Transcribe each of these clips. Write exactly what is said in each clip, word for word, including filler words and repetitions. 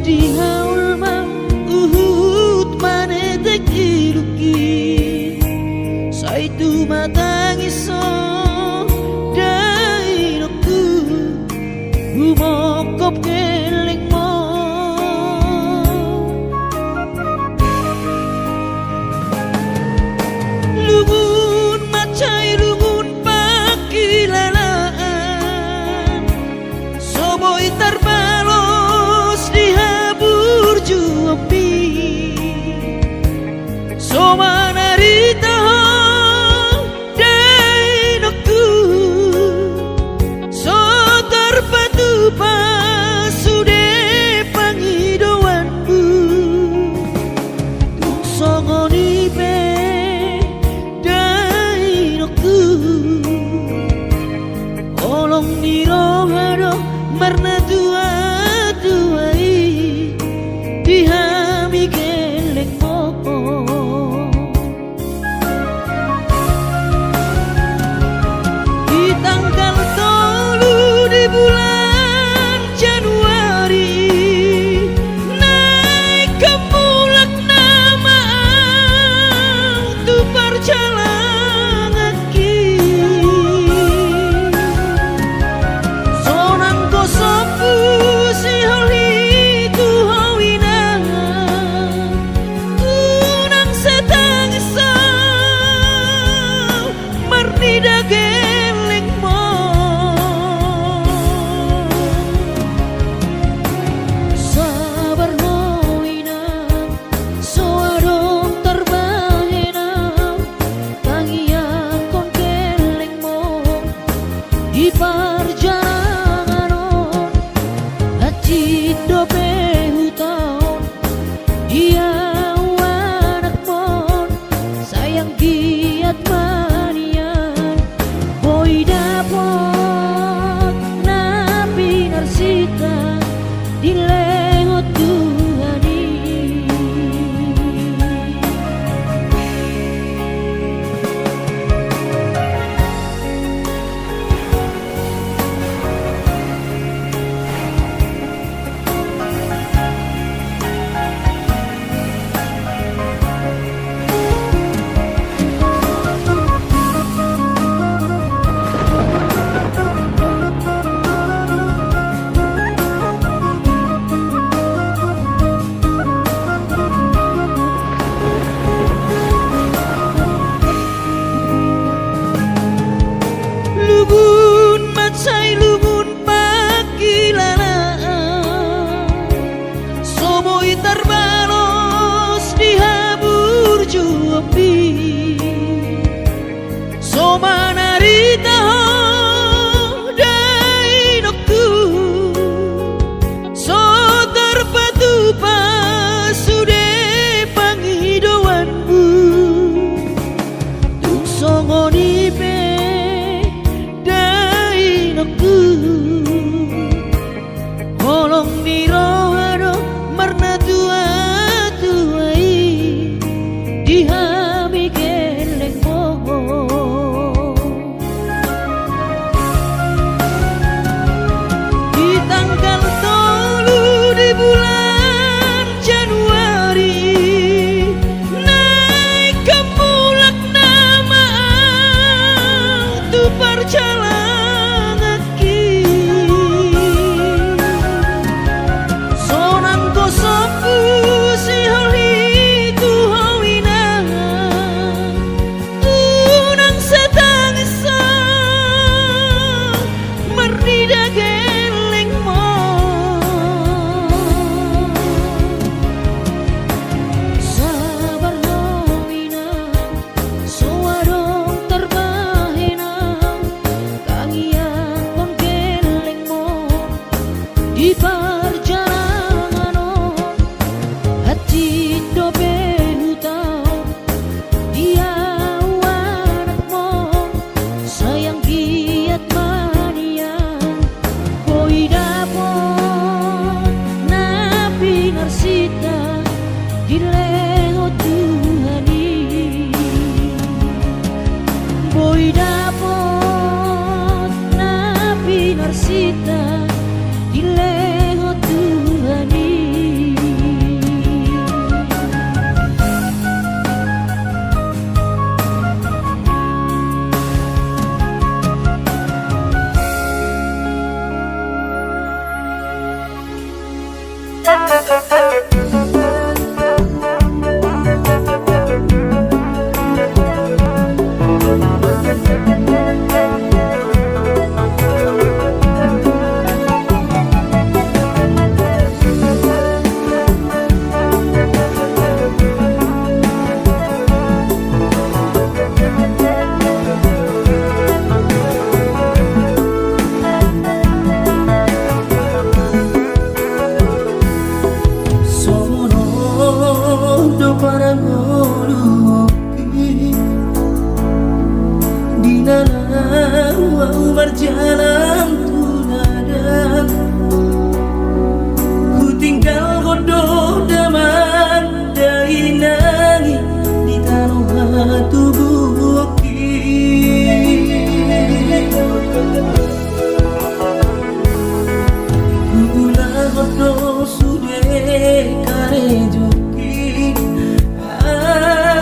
Dihaul ma huhut manetek ilungki, sai tumatangis ho dainongku, humongkop gellengmon. Lungun mansai lungun pangkilalaan, so boi tarbalos di haburjuonmi. So manarita ho dainongku, so tarpatupa sude pangidoanmu. Tung songon i pe dainongku, holong ni roha do marnatuatua i di hami gellengmon. Di tanggal tolu di bulan Januari, naeng hamu mulak nama au tu parjalanganki. Sonang do sombu siholhitu ho inang, unang sai tangis au marnida gellengmon. Sabar ho inang, so adong tarbahen au tangiangkon gellengmon di parjalangan on. Hansit dope hutaon di au anakmon, sai anggiat ma nian boi dapot na pinarsinta dilehon Tuhan i. Lungun mansai lungun pangkilalaan, so boi tarbalos di haburjuonmi. So manarita ho dainongku, so tarpatupa sude pangidoanmu. Tung songon i pe dainongku, holong ni roha do marnatuatua i di hami gellengmon. Di tanggal tolu di bulan Januari, naeng hamu mulak nama au tu parjalanganki. Sonang do sombu siholhitu ho inang, unang sai tangis au marnida gellengmon. Sabar ho inang, so adong tarbahen au tangiangkon gellengmon di parjalangan on. Hansit dope hutaon di au anakmon, sai anggiat ma nian boi dapot na pinarsinta dilehon Tuhan i. Boi dapot na pinarsinta dilehon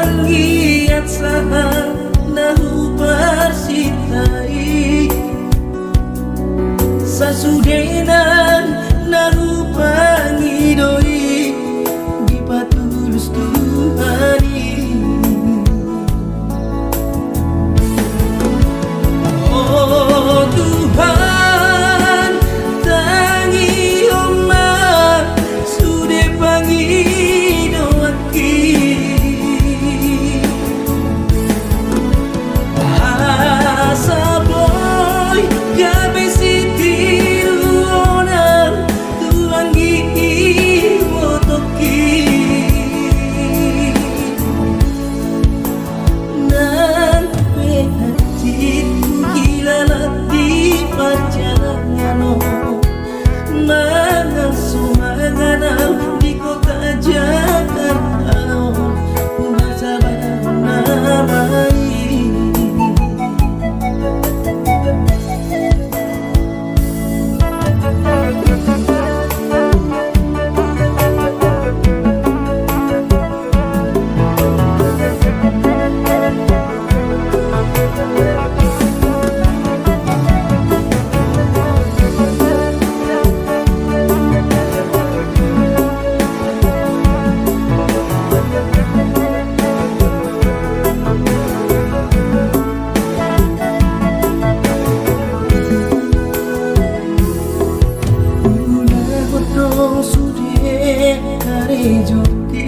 Anggiat sahat na huparsinta i, sasudena na hupangido i, dipatulus Tuhan i. O Tuhan, tangihon ma sude pangidoanki, asa boi gabe sitiruon au tu anggi ibotongki. Nang pe hansit huhilala di parjalanan on, mangan so mangan au di kota Jakarta on, huhasabarhon nama i. Ulaon do sude karejongki,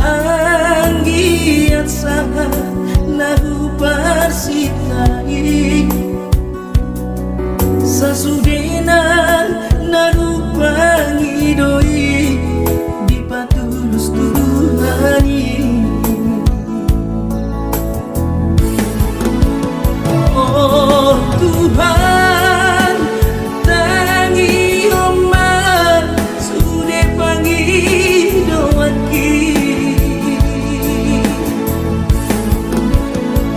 anggiat sahat na huparsinta i, sasudena na hupangido i, dipatulus Tuhan i. O Tuhan, tangihon ma sude pangidoanki,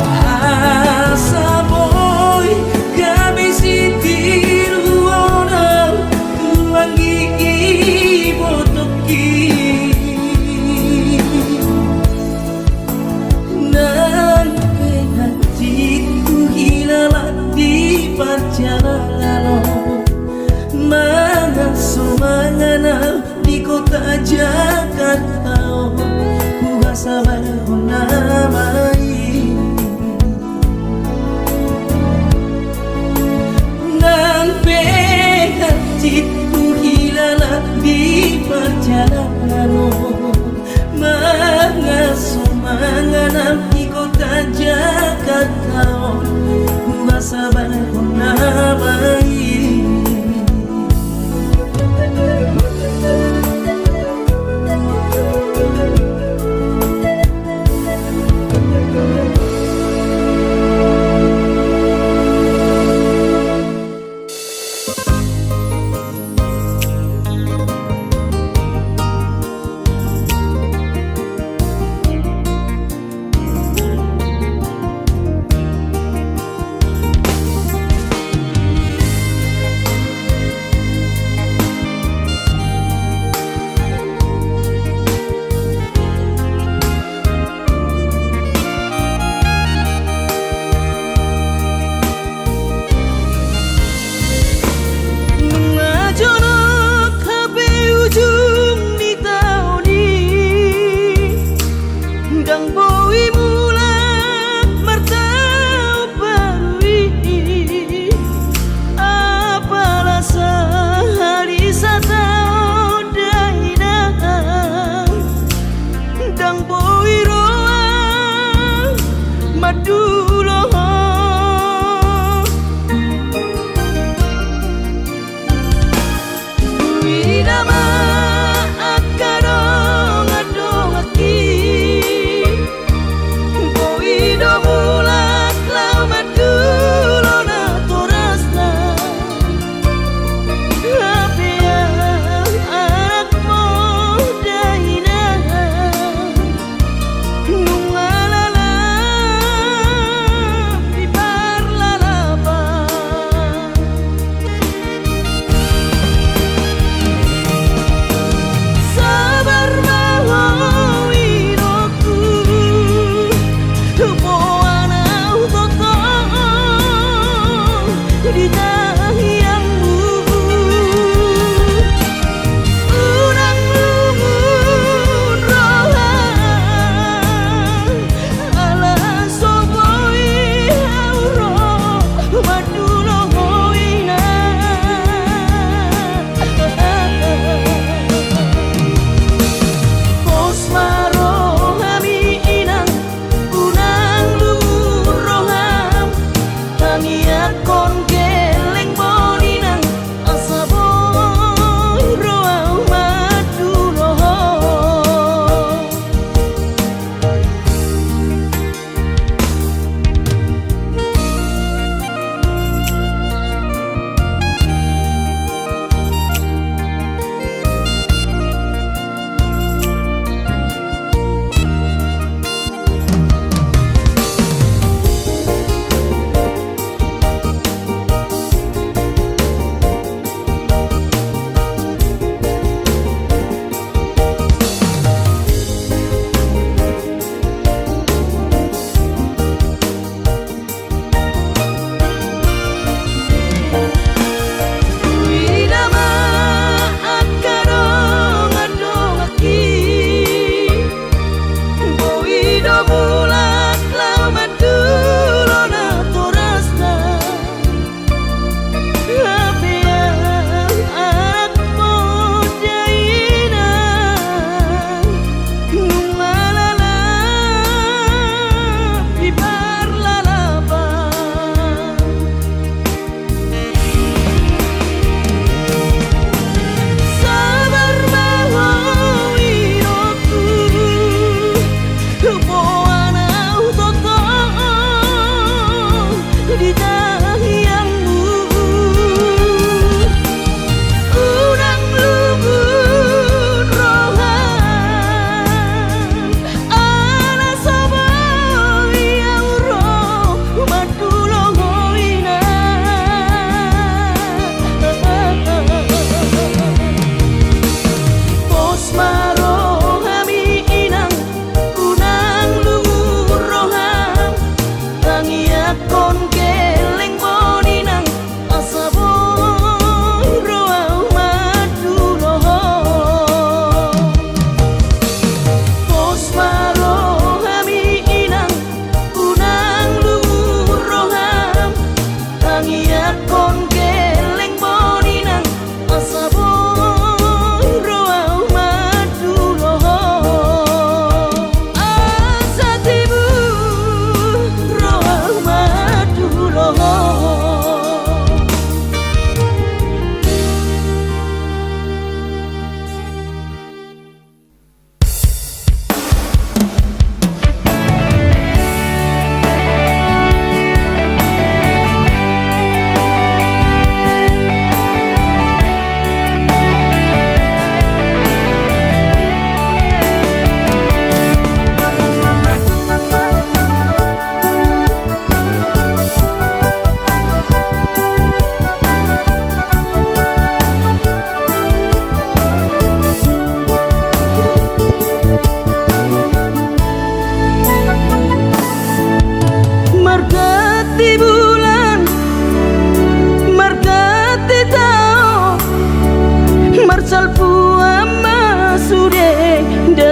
asa boi gabe sitiruon au tu anggi ibotongki. Nang pe hansit huhilala di parjalanan on, mangan so mangan au di kota Jakarta on, huhasabarhon nama i. Nang pe hansit huhilala di parjalanan on, mangan so mangan au di kota Jakarta on, huhasabarhon nama i.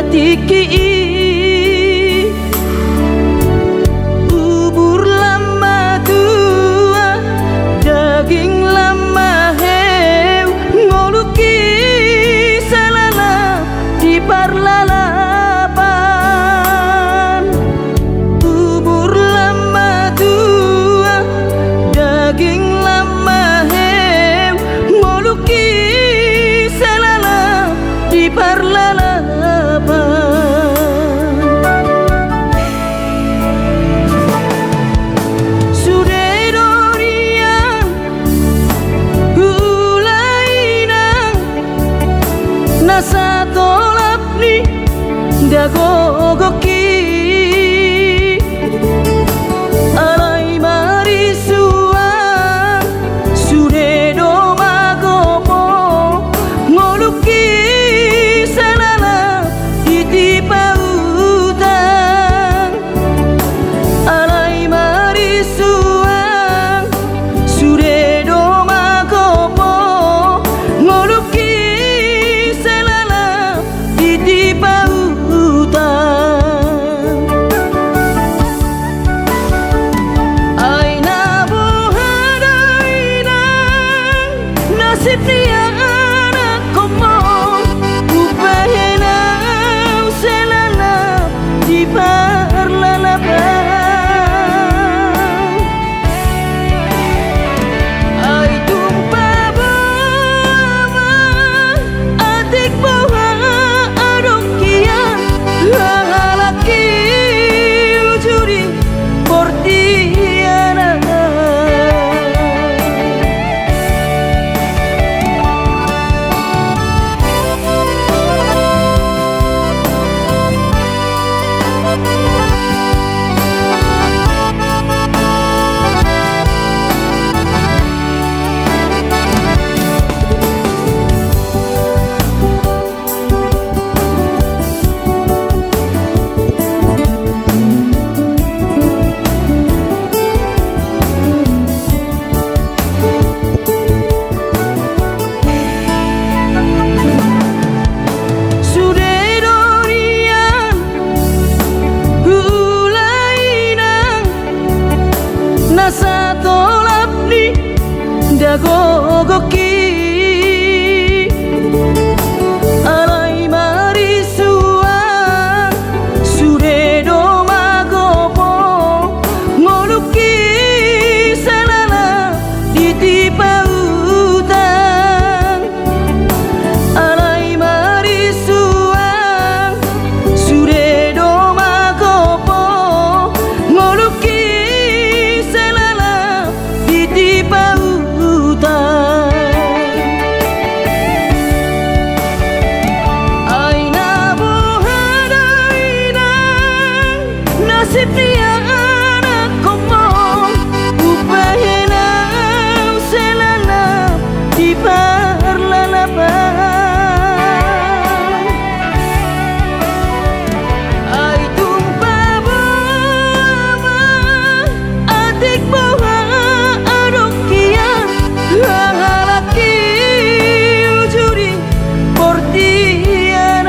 Tingki i, umur lam matua, daging lam maheu, ngolungki sai lalap di parlalapan. Umur lam matua, daging lam maheu, ngolungki sai lalap di parlalapan. Sude do nian ulaina, na satolap ni dagogoki. Alai marisuang, sude do magopo, ngolungki sai lalap di tipa utang. Alai marisuang, sude do magopo, ngolungki sai lalap di tipa utang. Ai na boha do inang, nasib ni anakkonmu, umbahen au sai lalap di parlalapan. Ai tung paboa ma, atik boha adong hian, halak i uju di portibi an. Sude do nian ulaina, na satolap ni dagogoki. Alai marisuang, sude do magopo, ngolungki sai lalap di tipa utang. Alai marisuang, sude do magopo, ngolungki sai lalap di tipa utang. Ai na boha do inang, nasib ni anakkonmu, umbahen au sai lalap di parlalapan. Ai tung paboa ma, atik boha adong hian, halak i uju di portibi an.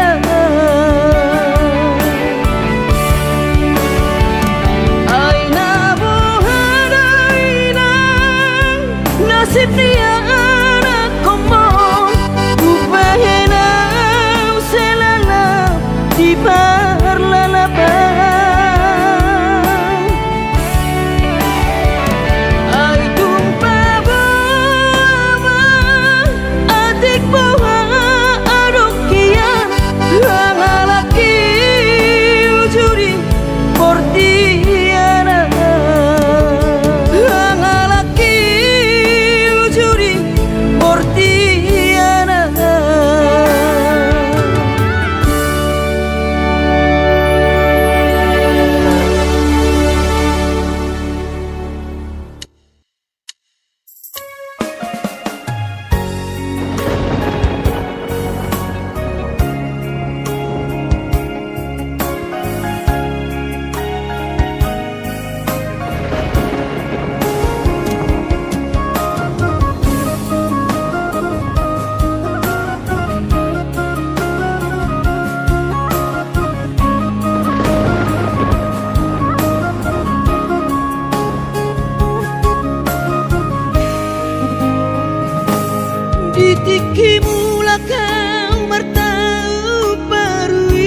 Hau martaup baru i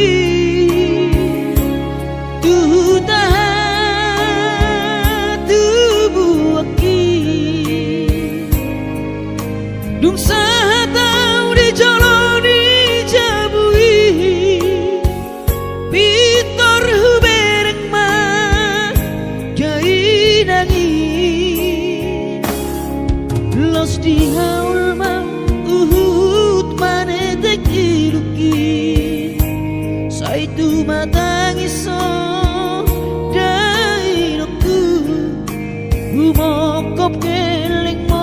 tu huta hatubuan i. Dung sahat ahu di jolo ni jabu i, pintor hubereng ma dainang i. Los di haul ma huhut manetek iluk i, sai tumatangis ho dainangku, humongkop gellengmon.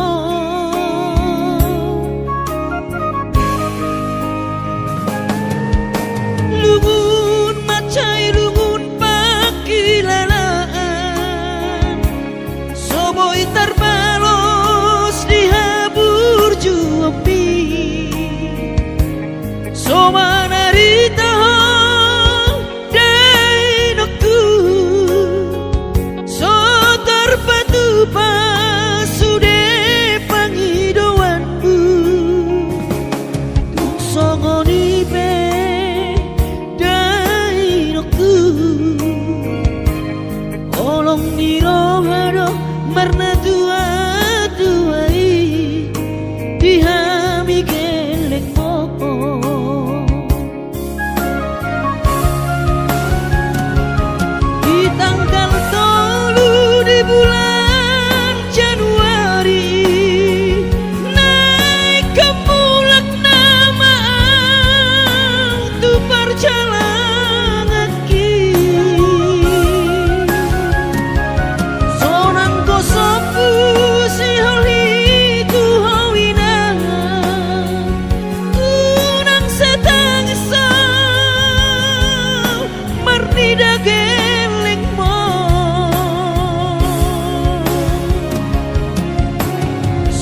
Lungun mansai lungun pangkilalaan, so boi tarbalos di haburjuonmi. So manarita ho dainangku, so tarpatupa sude pangidoanmu. Tung songon i pe dainangku, holong ni roha do marnatuatua i di hami gellengmon. Di tanggal tolu di bulan Januari, naeng hamu mulak nama ahu tu parjalanganki. Sonang gosokku sihol i tu ho inang, unang sai tangis ho marnida gellengmon.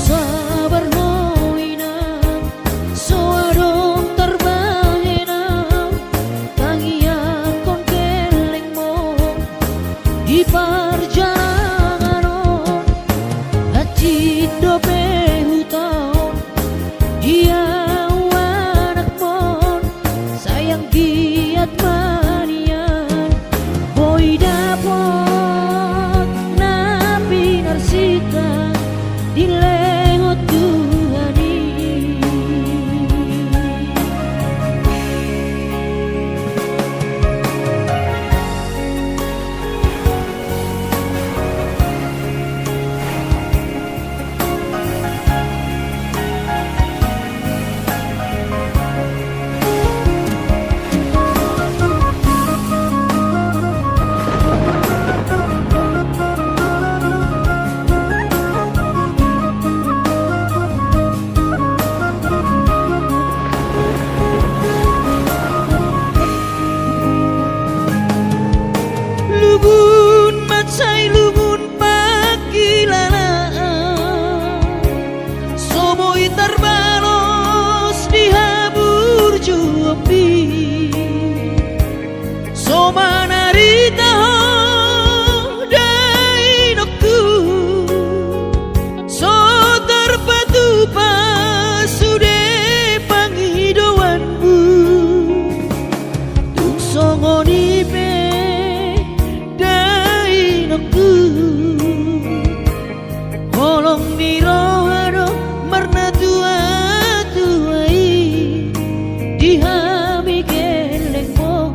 Sabar ho inang, so adong tarbahen ahu tangiangkon gellengmon. Di parjalangan on hansit dope hutaon, di ahu anakmon, sai anggiat ma nian boi dapot na pinarsinta dilehon Tuhan i. Lungun mansai lungun pangkilalaan, so boi tarbalos di haburjuonmi. So manarita ho dainangku, so tarpatupa sude pangidoanmu. Tung songon i pe dainangku, holong ni roha do marnatuatua i di hami gellengmon.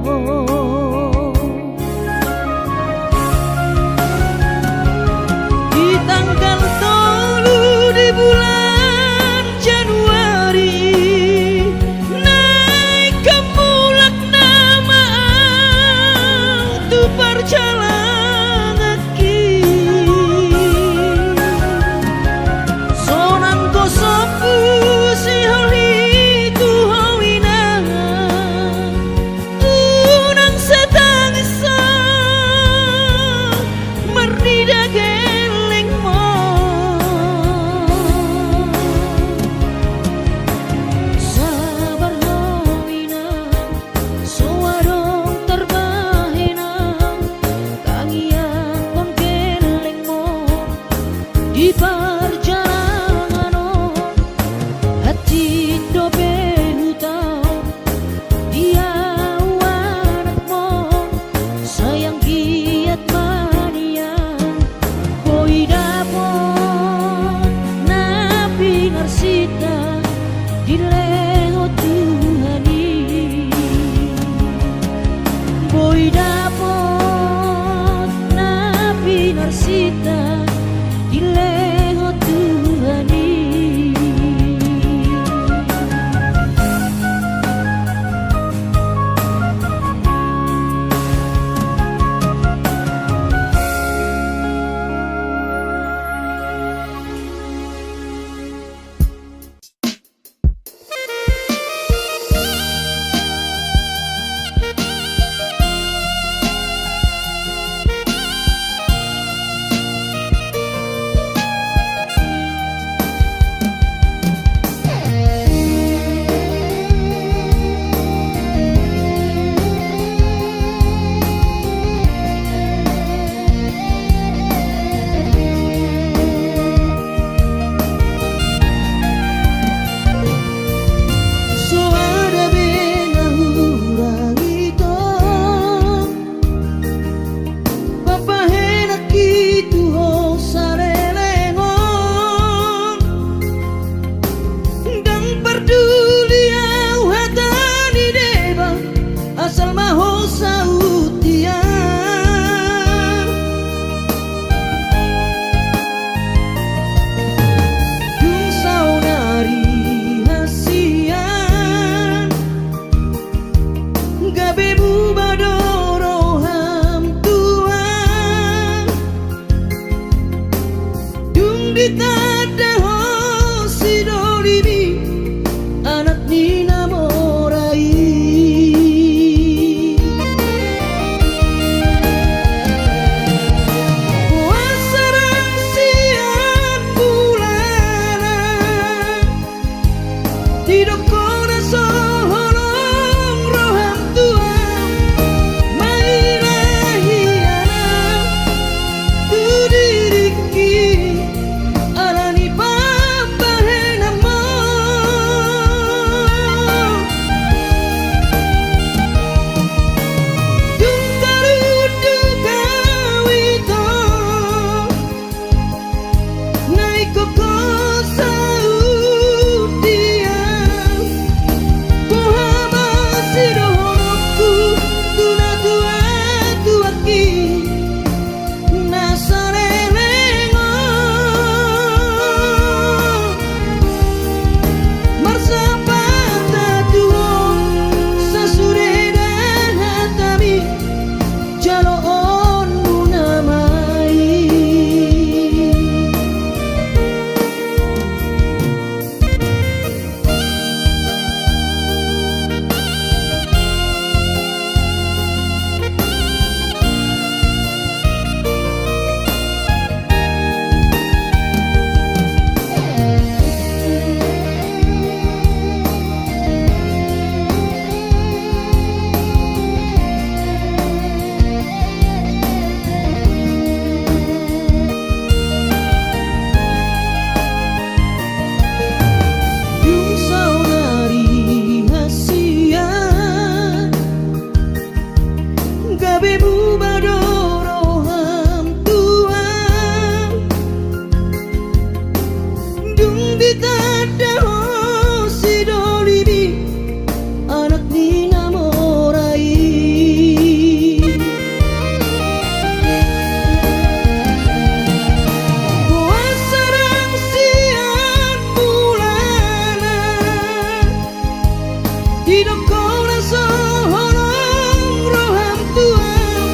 Didok ho na so holong roham Tuhan,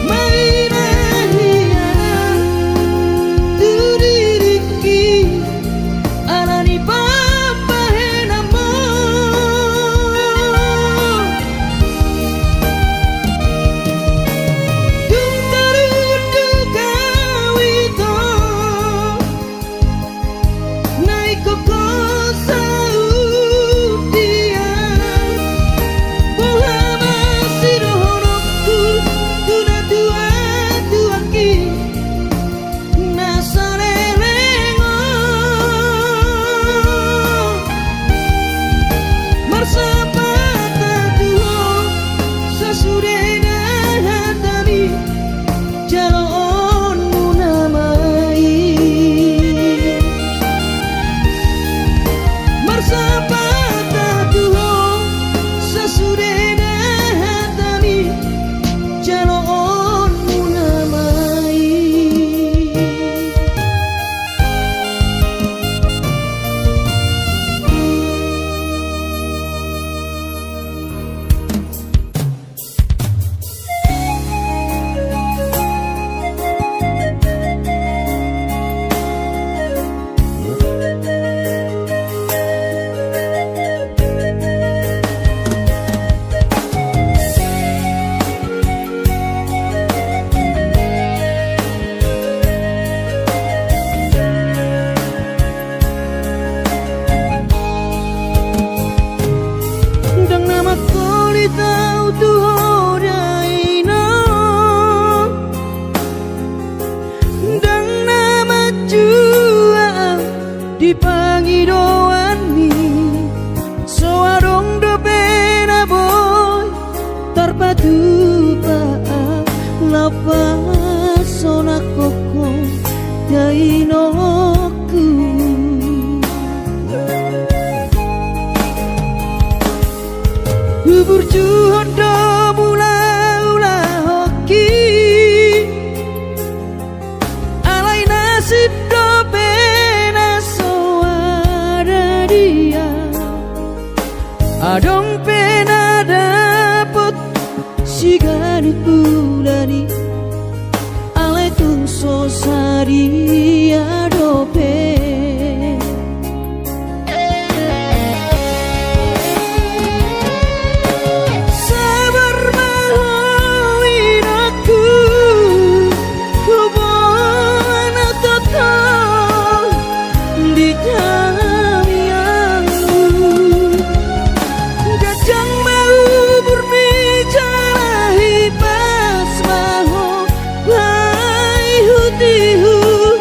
maila hianan tu diringki, ala ni pambahenanmu. Dung tarunduk au ito, na ingkon ho saut dia. Boha ma sidohononku tu natuatuangki na saleleng on? Marsapat ma tu ho sasudena hatami, jaloonmuna ma i. Marsapat ma tu ho sasudena hatami, jaloonmuna ma i. Ndang na mangkolit au tu ho dainang, ndang na manjua au di pangidoanmi. So adong dope na boi tarpatupa, laho pasonanghon ho dainangku. Huburjuhon do mulaulahonki, alai nasib dope na so ada dia. Adong pe na dapot siganup bulan i, alai tung so sadia dope. Sabar ma ho inangku, huboan ma tongtong di tangiangmu. Ganjang ma umurmi jala hipas ma ho paihutihut.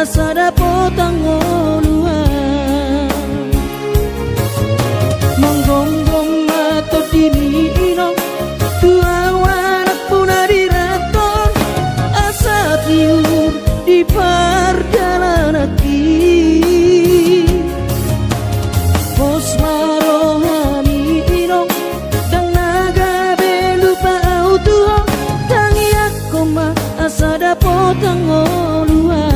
asa dapotan ngoluan. Manggonggom ma tondimi inong tu ahu anakmu na dirangkon, asa tiur di pardalananki. Pos ma rohami inong, ndang na gabe lupa ahu tu ho, tangiangkon ma asa dapotan ngoluan.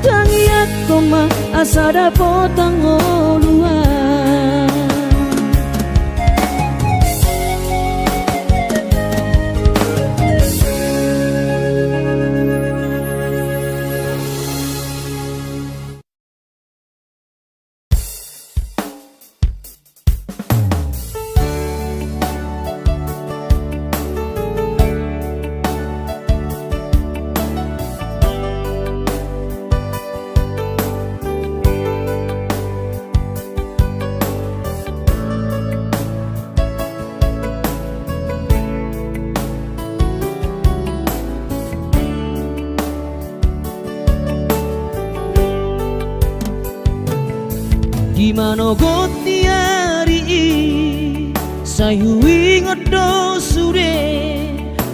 Tangiangkon ma asa dapotan ngoluan. Di manogot ni ari i, sai huingot do sude,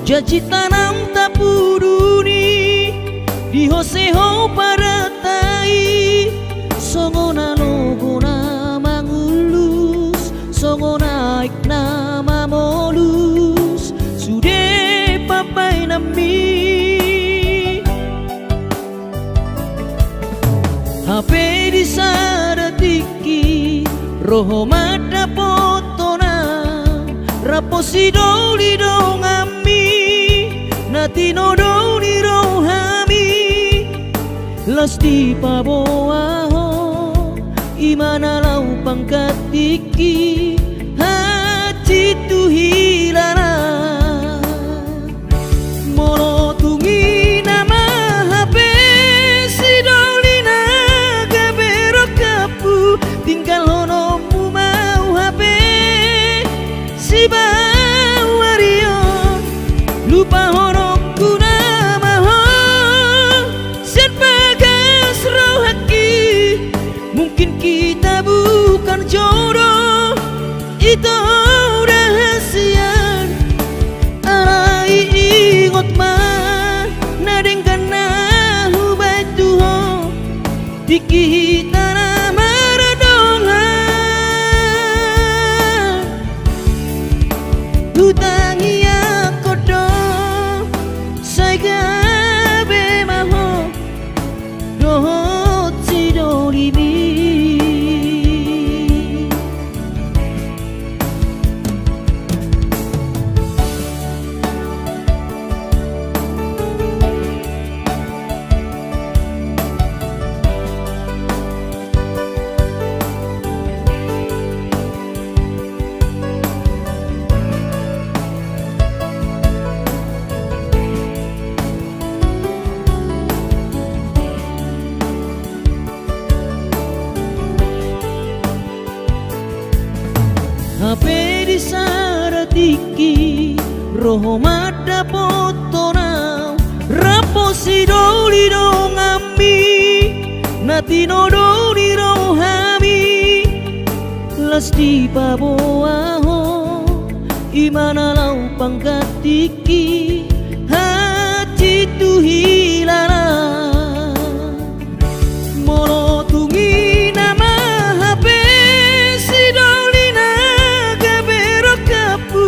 janji tanam tapuduni, di ho se ho padatai, songon na logo na mangullus, songon aek na mamolus, sude pambaenanmi. Hape di sada tingki, ro ho mandapothon au, rap ho sidoli donganmi, na tinodo ni rohami, laos dipaboa ho, i ma na laho panggantingki, hansit tu hilala. Molo tung i nama hape sidoli na gabe rongkapku, tinggalhononmu ma au hape sibaoa ari on. Lupahononku nama ho sian bagas rohangki. Mungkin kita bukan jodoh, ito udah hasian. Alai ingot ma na denggan na hubaen tu ho, tingki hita na mardongan. Hutangiangkon do, sai gabe ma ho dohot sidolimi. Hape di sada tingki, ro ho mandapothon au, rap ho sidoli donganmi, na tinodo ni rohami, laos dipaboa ho, i ma na laho panggantingki, hansit tu hilala. Molo tung i nama hape sidoli na gabe rongkapku,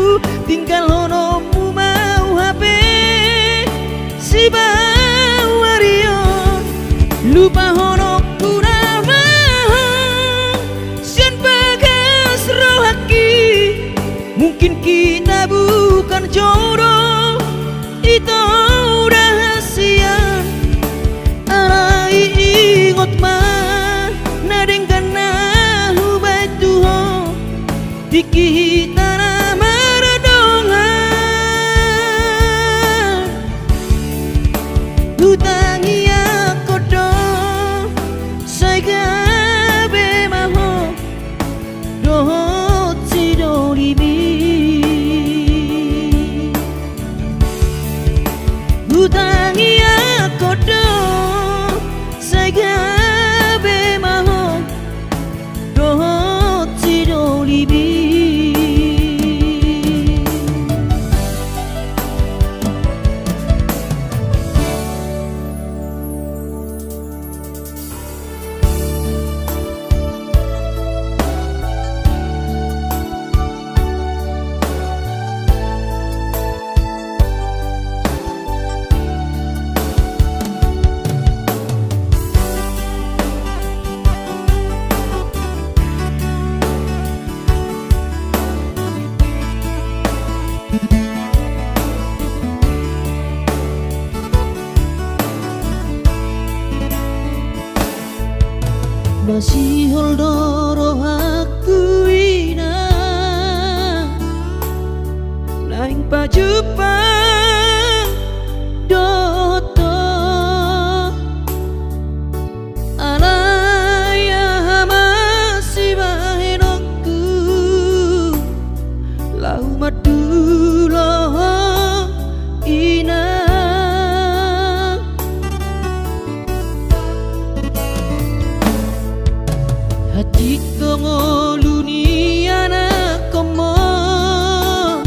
tinggalhononmu ma au hape sibaoa ari on. Lupahononku nama ho sian bagas rohangki. Mungkin kita bukan jodoh, ito udah hasian. Alai ingot ma na denggan na hubaen tu ho, tingki hita na mardongan. Hutangiangkon do, sai gabe ma ho dohot sidolimi. Hutangiangkon Masihol do rohangku, Inang, naeng pajumpang dohot ho. Alai aha ma sibahenonku, laho mandulo ho, Inang. Hansit do ngolu ni anakhonmon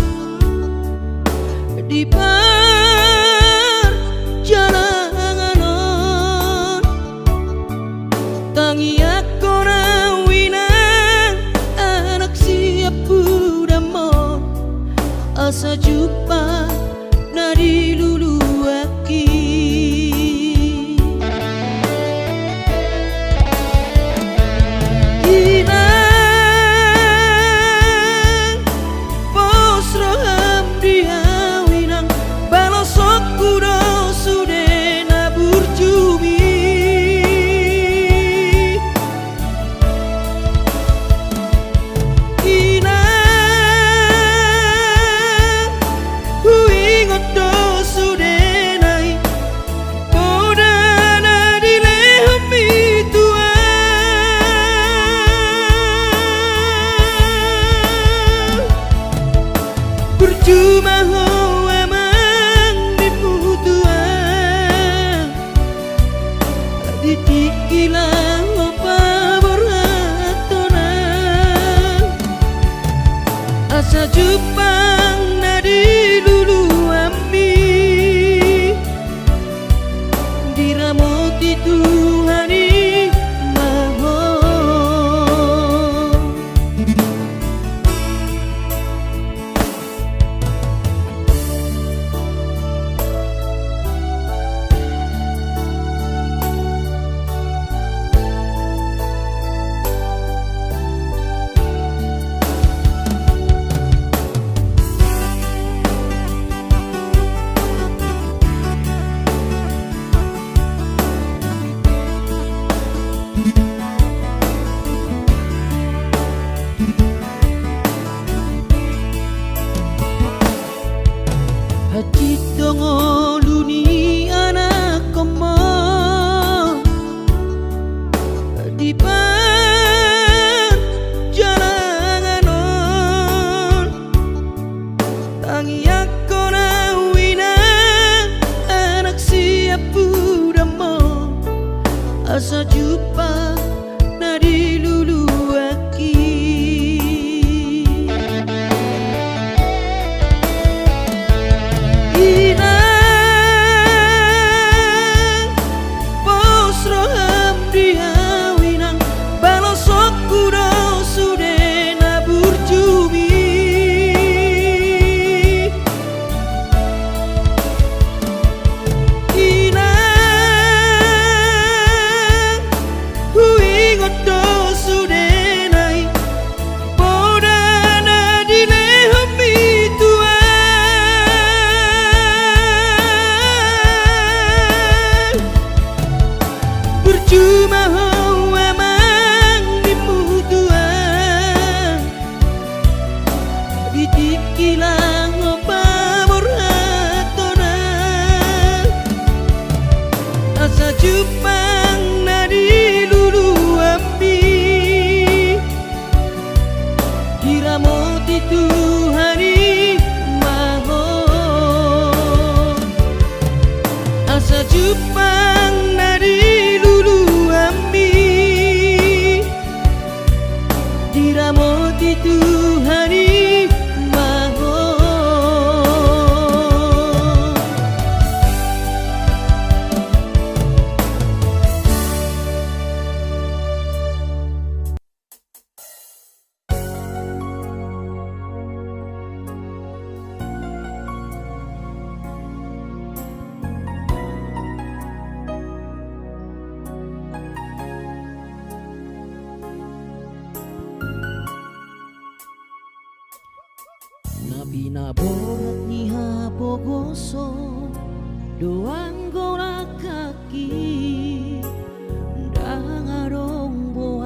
di parjalangan on. Tangiangkon au, Inang, anak siampudanmon, asa jumpang na diluluanki. Inang, pos roham di au, Inang, balosonku do sude na burjumi. Inang, huingot do sudena i poda na dilehonmi tu au. Burju ma ho amang, nimmu tu au. Di tingki laho paborhathon au, asa jumpang na diluluanmi. Diramoti Tuhan i ma ho. Hansit do ngolu ni anakhonmon di parjalangan on. Tangiangkon au, Inang, anak siampudanmon, asa jumpang na diluluanki. Inang, pos roham di au, Inang, balosonku do sude na burjumi. Inang, huingot do sudena i poda na dilehonmi tu au. Burju ma ho amang, nimmu tu au. Di tingki laho paborhathon au, asa jumpang na diluluanmi. Diramoti Tuhan i ma ho, asa jumpang na diluluanmi. Diramoti Tuhan i ma ho. Na pinaborhat ni hapogoson do anggo langkangki, ndang adong boha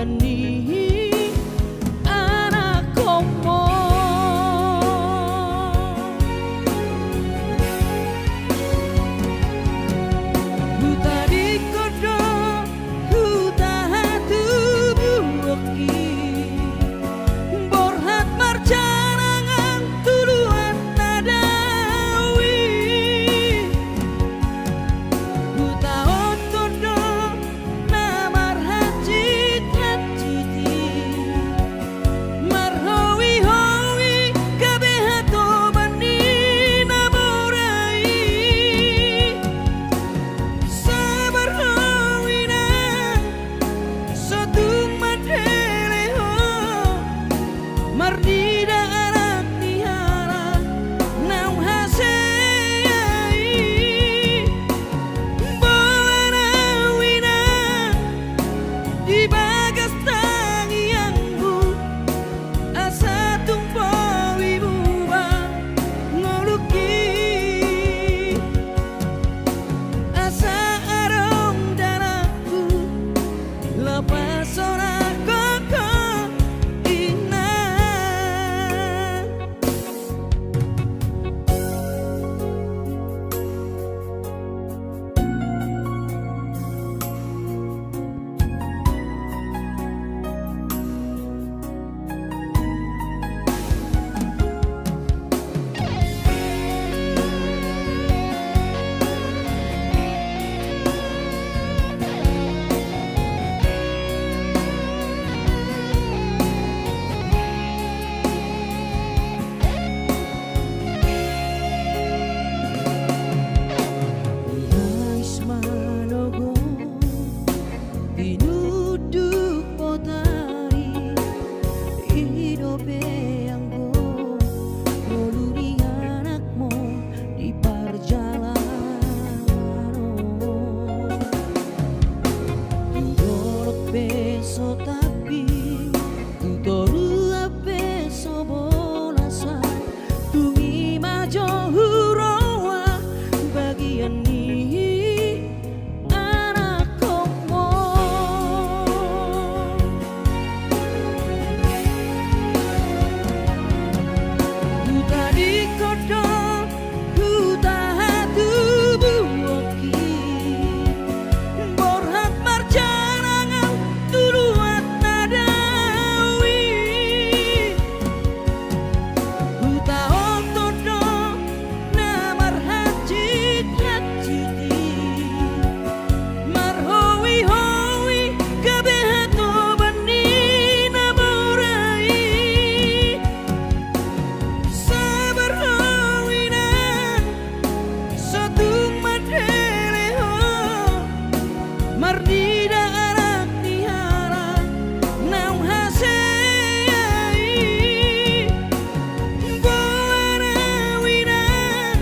ni anakkonmu. Hutadingkon do huta hatubuanki, borhat marjalangan tu luat na dao i. Hutaonon do na marhansit-hansit i, marhowi-howi gabe hatoban ni na mora i. Sabar ho inang, so tung mandele ho, marnida anak ni halak naung hasea i. Boan au inang di bagas tangiangku, asa tung boi muba ngolungki. Asa adong danakku, lopas sonang ho inang. Di hais manogot, tinunduk botari, i dope anggo ngolu ni anakmu di parjalanan on. Tu dolok pe so tampil, tu toruan pe so bolasan, tung i ma jo huroha bagian ni anakkonmu. Hutadingkon do huta hatubuanki, borhat marjalangan tu luat na dao i. Hutaonon do na marhansit-hansit i, marhowi-howi gabe hatoban ni na mora i. Sabar ho inang, so tung mandele ho, marnida anak ni halak naung hasea i. Boan au inang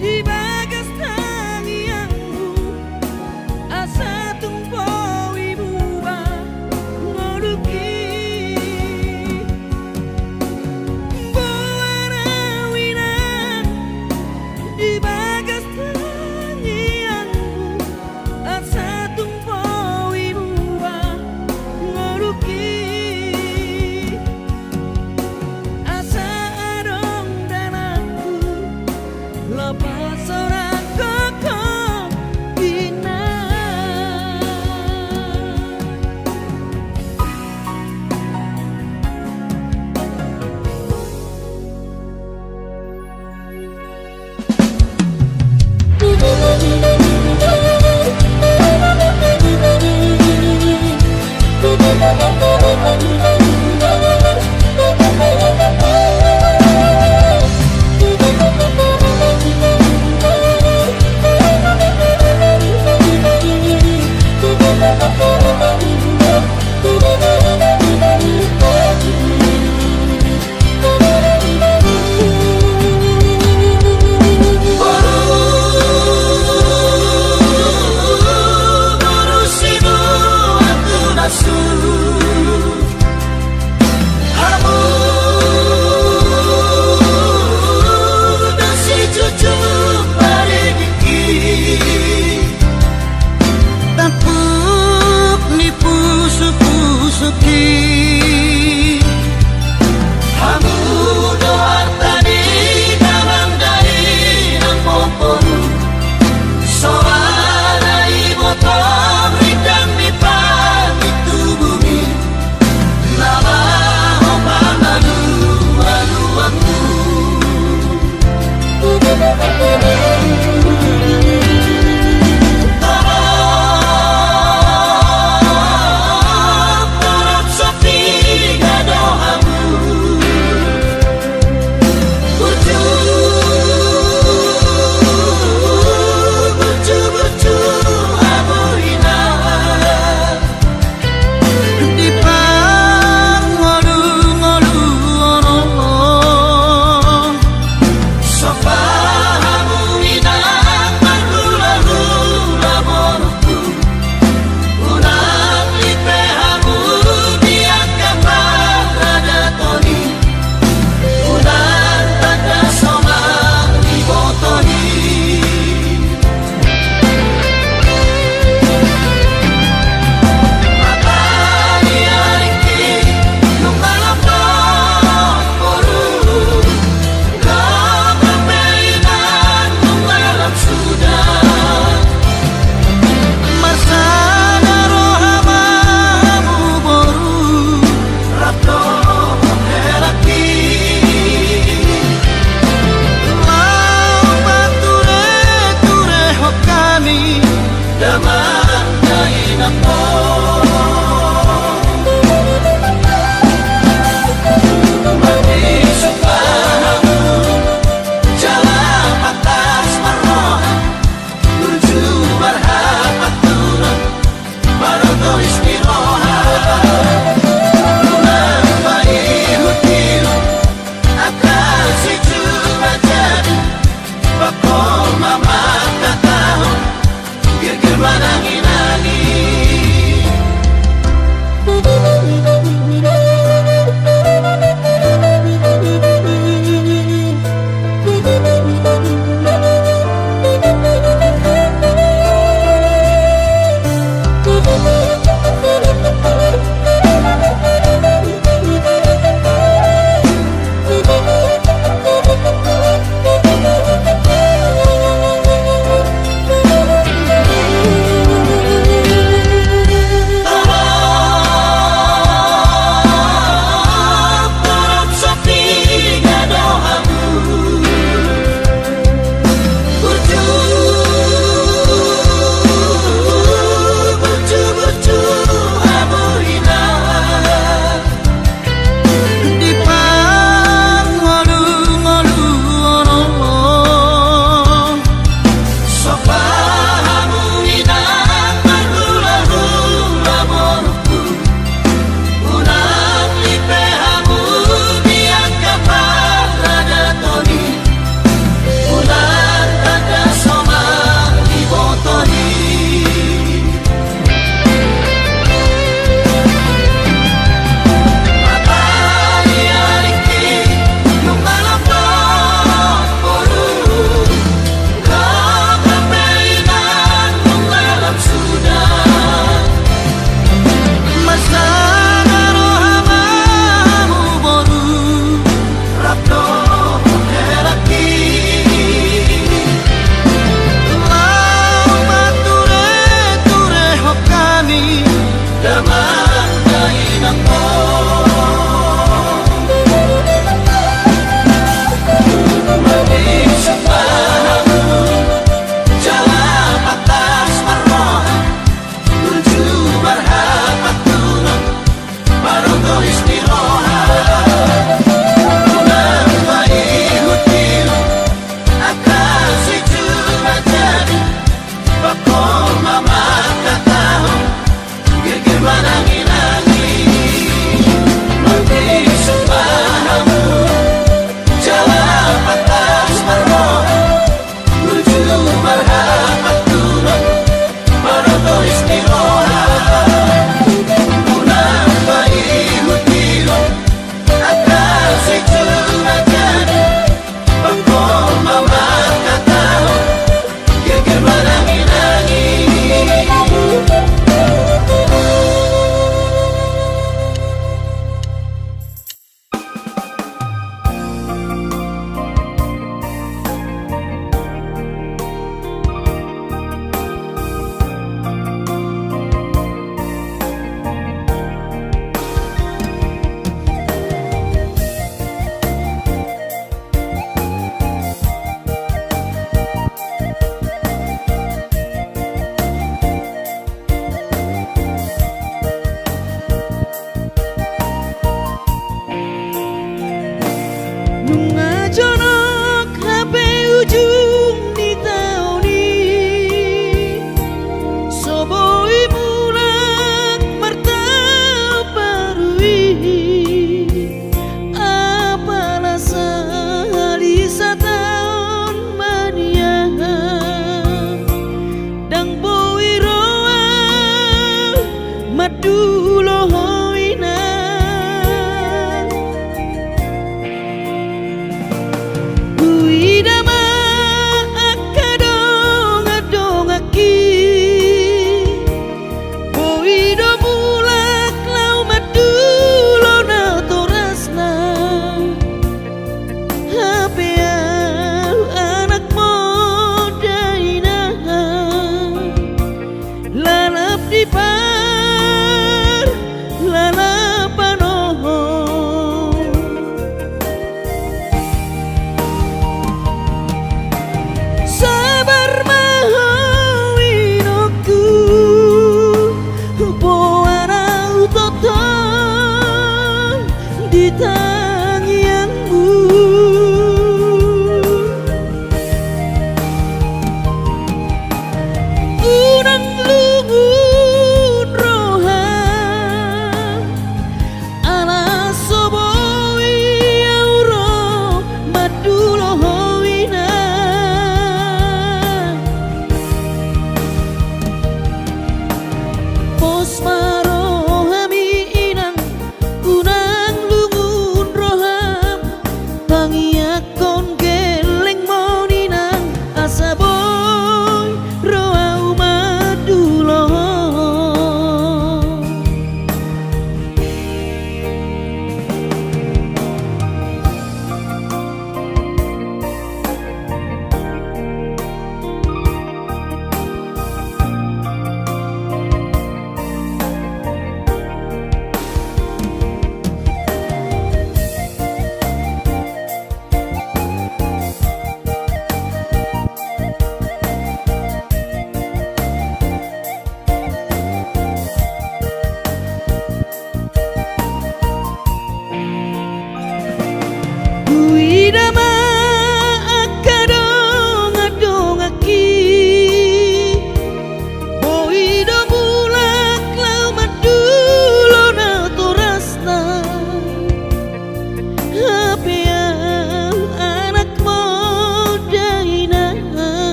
di bagas tangiangku, asa tung boi muba ngolungki. Boan au inang di bagas tangiangku, asa tung boi muba ngolungki. Asa adong danakku, lopas sonang ho inang.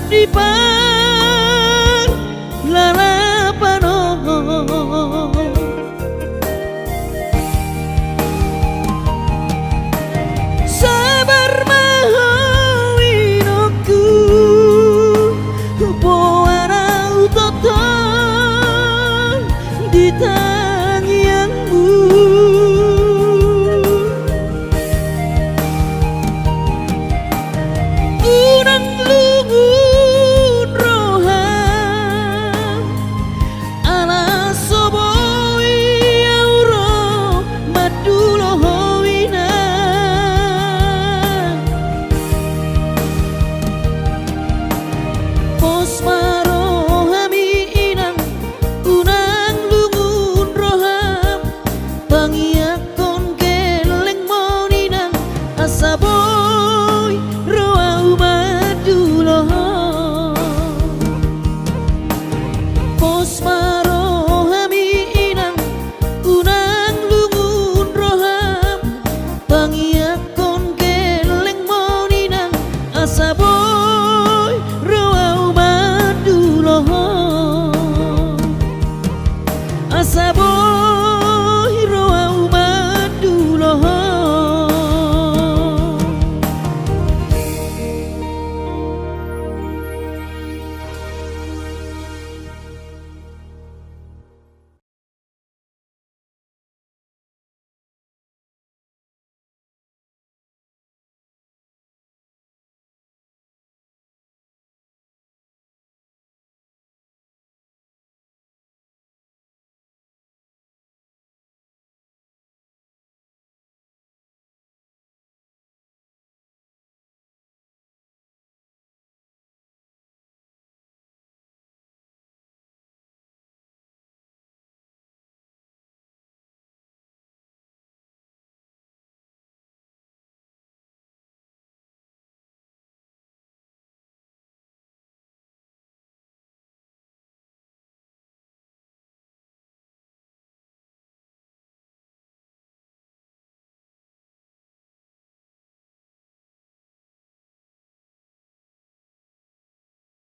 Di ba-